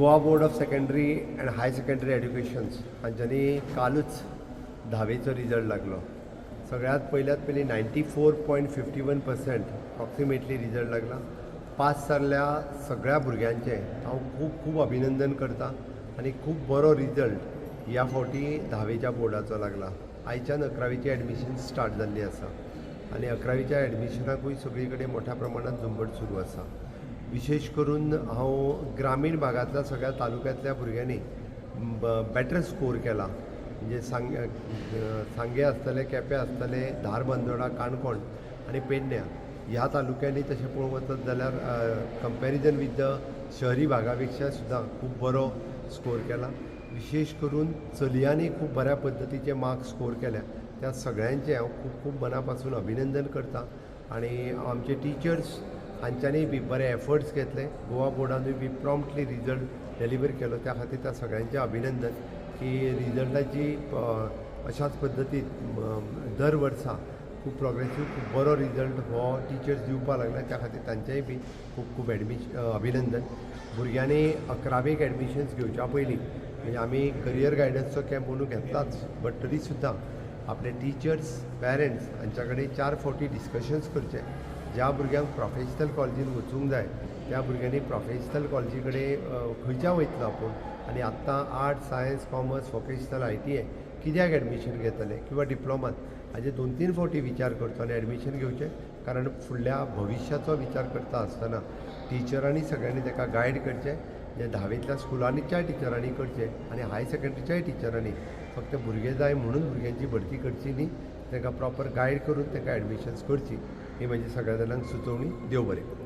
Goa Board of Secondary and High Secondary Educations हांच्यांनी कालूच धावेचो result लागलो. सगळ्यांत पयल्यात पयलीं 94.51% approximately result लागला. पास जाल्ल्या सगळ्या भुरग्यांचें हांव खूब खूब अभिनंदन करता आनी खूब बरो रिजल्ट ह्या फावटी धावेच्या बोर्डाचो लागला. आयच्यान अकरावेची एडमिशन स्टार्ट जाल्ली आसा आनी अकरावेच्या एडमिशनाकूय सगळी कडेन मोठ्या प्रमाणात झुंबड सुरू आसा. विशेश करून हांव ग्रामीण भागांतल्या सगळ्या तालुक्यांतल्या भुरग्यांनी बेटर स्कोर केला. म्हणजे सांगे आसतले, केपें आसतले, धारबांदोडा, काणकोण आनी पेडण्या ह्या तालुक्यांनी तशें पळोवंक वचत जाल्यार कंपेरिजन विथ the शहरी भागा पेक्षा सुद्दां खूब बरो स्कोर केला. विशेश करून चलयांनी खूब बऱ्या पद्दतीचे मार्क्स स्कोर केल्या. त्या सगळ्यांचें हांव खूब खूब मना पासून अभिनंदन करता आनी आमचे टिचर्स हांच्यांनी बी बरे एफर्ट्स घेतले. गोवा बोर्डानूय बी प्रॉम्प्टली रिजल्ट डिलिव्हर केलो. त्या खातीर त्या सगळ्यांचें अभिनंदन की रिजल्टाची अशाच पद्दतीन दर वर्सा खूब प्रोग्रेसीव, खूब बरो रिजल्ट हो टिचर्स दिवपाक लागल्या. त्या खातीर तांचेंय बी खूब खूब अभिनंदन. भुरग्यांनी अकरावेक एडमिशन्स घेवच्या पयलीं म्हणजे आमी करियर गायडन्सचो कॅम्प अंदू घेतलाच, बट तरी सुद्दां आपले टिचर्स, पेरंट्स हांच्या कडेन 4 फावटी डिस्कशन्स करचे. ज्या भुरग्यांक प्रोफेशनल कॉलेजीन वचूंक जाय त्या भुरग्यांनी प्रोफेशनल कॉलेजी कडेन खंयच्या वयतलो आपूण आनी आत्तां arts, science, commerce, vocational, ITI कित्याक एडमिशन घेतले किंवा डिप्लोमान हाजे 2-3 फावटी विचार करचो आनी एडमिशन घेवचें. कारण फुडल्या भविश्याचो विचार करता आसतना टिचरांनी सगळ्यांनी ताका गायड करचें. जे धावेंतल्या स्कुलांच्या टिचरांनी करचें आनी हायर सेकंडरीच्याय टिचरांनी फक्त भुरगे जाय म्हणून भुरग्यांची भरती करची न्ही, तांकां प्रॉपर गायड करून तांकां एडमिशन्स करची. ही म्हजी सगळ्या जाणांक सुचोवणी. देव बरें करूं.